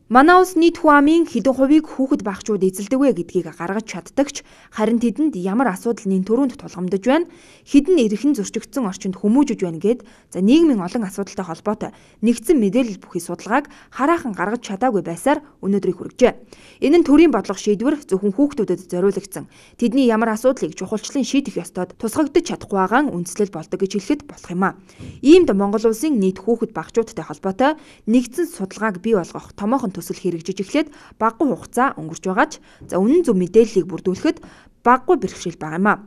Манай улс нийт хүн амын хэдэн хувийг хүүхэд багчууд эзэлдэг вэ гэдгийг гаргаж чаддагч, харин тэдэнд ямар асуудал нэн төрөнд тулгамдаж байна, хэдэн эрхэн зөрчигдсөн орчинд хүмүүжиж байна гэд за нийгмийн олон асуудалтай холбоотой нэгдсэн мэдээлэл бүхий судалгааг хараахан гаргаж чадаагүй байсаар өнөөдрийг хүргэжээ. Энэ нь төрийн бодлого шийдвэр зөвхөн хүүхдүүдэд зориулагдсан. Тэдний ямар асуудлыг чухалчлан шийдэх ёстойд тусгагдаж чадахгүй байгаа нь үндслэл болдог гэж хэлэхэд болох юм а. Иймд Монгол улсын нийт хүүхэд багчуудтай холбоотой нэгдсэн судалгааг бий болгох томоохон төсөл хэрэгжиж эхлээд багагүй хугацаа өнгөрч байгаа ч за үнэн зөв мэдээллийг бүрдүүлэхэд багагүй бэрхшээл байгаа юм а.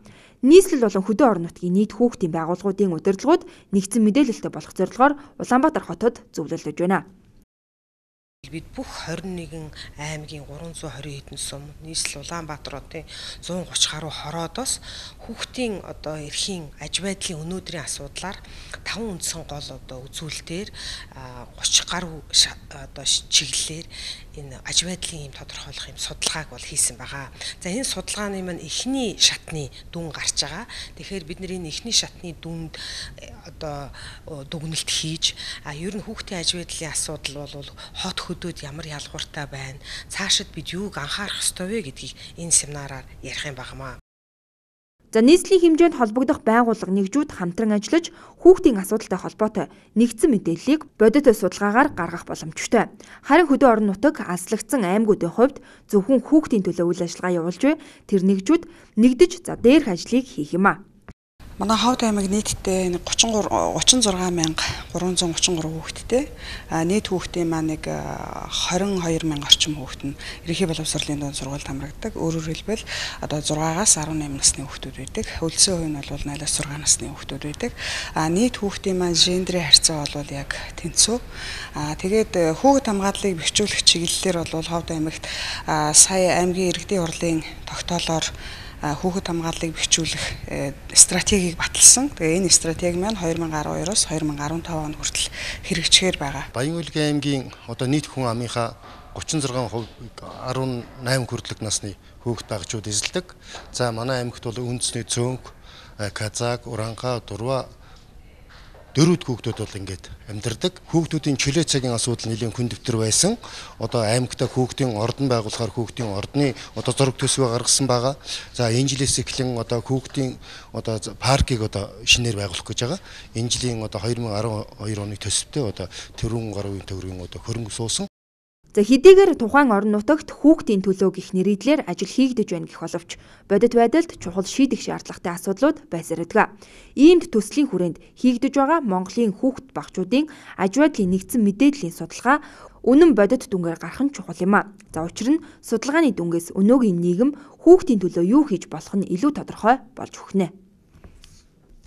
Нийслэл болон хөдөө орон нутгийн нийт хүүхдийн байгууллагуудын удирдлагууд нэгдсэн мэдээлэлтэй болох зорилгоор Улаанбаатар хотод зөвлөлдөж байна. Бид бүх 21 аймгийн 320 хэдэн сум, нийслэл Улаанбаатар хотын 130 гаруй хороодоос хүүхдийн одоо эрхийн аж байдлын өнөөдрийн асуудлаар 5 үндсэн гол одоо үзүүлэлтээр 30 гаруй одоо чиглэлээр энэ аж байдлын ийм тодорхойлох юм судалгааг бол хийсэн байгаа. За энэ судалгааны маань эхний шатны дүн гарч байгаа. Тэгэхээр бид нар энэ эхний шатны дүнд одоо дүгнэлт хийж, ер нь хүүхдийн аж байдлын асуудал бол хот хөдөөд ямар ялгууртай байна, цаашид бид юуг анхаарах ёстой вэ гэдгийг энэ семинараар ярих юм багмаа. За нийслэлийн хэмжээнд холбогдох байгууллага нэгжүүд хамтран ажиллаж хүүхдийн асуудалтай холбоотой нэгдсэн мэдээллийг бодит судалгаагаар гаргах боломжтой. Харин хөдөө орон нутаг алслагдсан аймагуудын хувьд зөвхөн хүүхдийн төлөө үйл ажиллагаа явуулж буй тэр нэгжүүд нэгдэж за дээрх ажлыг хийх юм а. Манай Ховд аймаг нийтдээ 36333 хүүхэдтэй. Нийт хүүхдийн маань нэг 22 мянга орчим хүүхэд нь ерөнхий боловсролын дунд сургуульд хамрагддаг. Өөрөөр хэлбэл одоо 6-аас 18 насны хүүхдүүд байдаг. Үлдсэн хувь нь бол 8-аас 6 насны хүүхдүүд байдаг. Нийт хүүхдийн маань гендрийн харьцаа бол яг тэнцүү. Тэгээд хүүхэд хамгааллыг бэхжүүлэх чиглэлээр бол Ховд аймагт сая аймгийн иргэдийн хурлын тогтоолоор хүүхэд хамгааллыг бэхжүүлэх стратегийг баталсан. Тэгээ энэ стратеги маань 2012-оос 2015 он хүртэл хэрэгжихээр байгаа. Баян-Өлгийн аймгийн одоо нийт хүн амынхаа 36% 18 хүртэлх насны хүүхэд багчууд эзэлдэг. За манай аймагт бол үндэсний Цөөнх, Казак, Уранга, Дурва дөрөвд хүүхдүүд бол ингээд амьдардаг. Хүүхдүүдийн чөлөө цагийн асуудал нэлийн хүн дэвтэр байсан. Одоо аймагта хүүхдийн ордон байгуулахаар хүүхдийн ордны одоо зураг төсвөө гаргасан байгаа. За энэ жилээс эхлэн одоо хүүхдийн одоо паркийг одоо шинээр байгуулах гэж байгаа. Энэ жилийн одоо 2012 оны төсөвтэй одоо тэрбум гаруй төгрөгийн одоо хөрөнгө суусан. За хэдийгээр тухайн орон нутагт хүүхдийн төлөө гих нэрийдлэр ажил хийгдэж байна гэх боловч бодит байдалд чухал шийдэх шаардлагатай асуудлууд байсаар байдаг. Иймд төслийн хүрээнд хийгдэж байгаа Монголын хүүхэд багчуудын аж байдлын нэгдсэн мэдээллийн судалгаа үнэн бодит дүнгээр гарах нь чухал юм а. За учир нь судалгааны дүнгээс өнөөгийн нийгэм хүүхдийн төлөө юу хийж болох нь илүү тодорхой болж өгнө.